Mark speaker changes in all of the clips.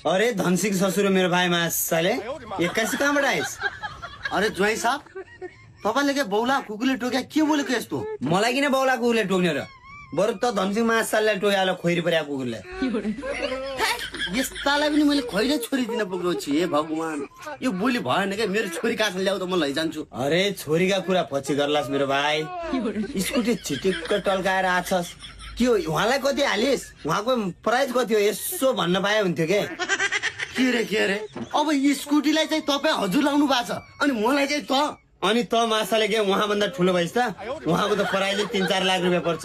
Speaker 1: अरे धनसिंह ससुर मेरो भाइ मासाले 21 कहाँबाट आइस?
Speaker 2: अरे ज्वाइँ साहब तपाईँले के बौला कुकुरले टोक्या के बोलेको यस्तो?
Speaker 1: मलाई किन बौला कुकुरले टोक्ने र? बरु त धनसिंह मासाले टोक्यालो खोइरी परेको कुकुरले।
Speaker 2: यस्तालाई पनि मैले खैले छोरी दिन पुग्नु छु। हे भगवान, यो बोली भएन क्या। मेरो छोरी काठमा ल्याउ त म लैजान्छु।
Speaker 1: अरे छोरीका कुरा पछि गर्लास मेरो भाइ। स्कुटी छिटिक्क टल्काएर आछस्। के हो उहाँलाई कति हालिस? उहाँको प्राइस कति हो यसो भन्न पाए हुन्थ्यो
Speaker 2: के रे अब स्कुटीलाई चाहिँ तपाईँ हजुर लाउनु भएको छ अनि मलाई चाहिँ त?
Speaker 1: अनि त मासाले के उहाँभन्दा ठुलो भइस त? उहाँको त प्राइज 3-4 लाख रुपियाँ पर्छ।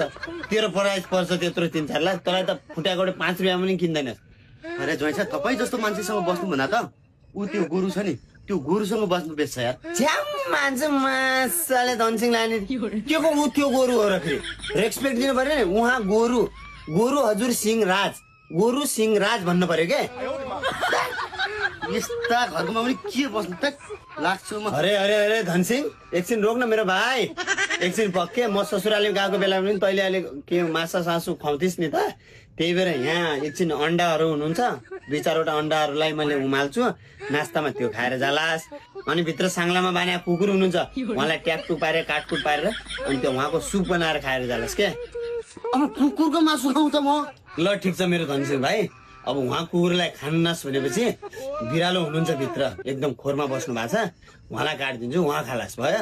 Speaker 1: तेरो प्राइज पर्छ त्यत्रो 3-4 लाख। तँलाई त फुट्याकोटे 5 रुपियाँ पनि किन्दैनस्।
Speaker 2: अरे ज्वाइँ साहब तपाईँ जस्तो मान्छेसँग बस्नु भन्दा त ऊ त्यो गोरु छ नि, त्यो गोरुसँग बस्नु बेस छ यार।
Speaker 1: छ्याम मान्छे मासाले धनसिंह लाने के को ऊ त्यो गोरु हो र फेरि? रेस्पेक्ट दिनु पर्यो नि। उहाँ गोरु हजुर सिंह राज, गोरु सिंह राज भन्नु पर्यो के?
Speaker 2: यस्ता घरकोमा पनि के बस्नु त लाग्छु म।
Speaker 1: अरे धनसिंह एकछिन रोक न मेरो भाइ। एकछिन पक्के म ससुराली गएको बेला पनि तैँले अहिले के माछा सासु खुवाउँथिस् नि त। त्यही भएर यहाँ एकछिन अन्डाहरू हुनुहुन्छ, 2-4वटा अन्डाहरूलाई मैले उमाल्छु। नास्तामा त्यो खाएर जालास। अनि भित्र साङ्लामा बाने कुकुर हुनुहुन्छ, उहाँलाई ट्याकटुक पारेर काटकुट पारेर अनि त्यो उहाँको सुप बनाएर खाएर जालास के?
Speaker 2: अब कुकुरको मासु खाउँ त म?
Speaker 1: ल ठिक छ मेरो धनसिंह भाइ। अब उहाँ कुकुरलाई खान्नास् भनेपछि बिरालो हुनुहुन्छ भित्र एकदम खोरमा बस्नु भएको छ, उहाँलाई काटिदिन्छु, उहाँ खालास भयो।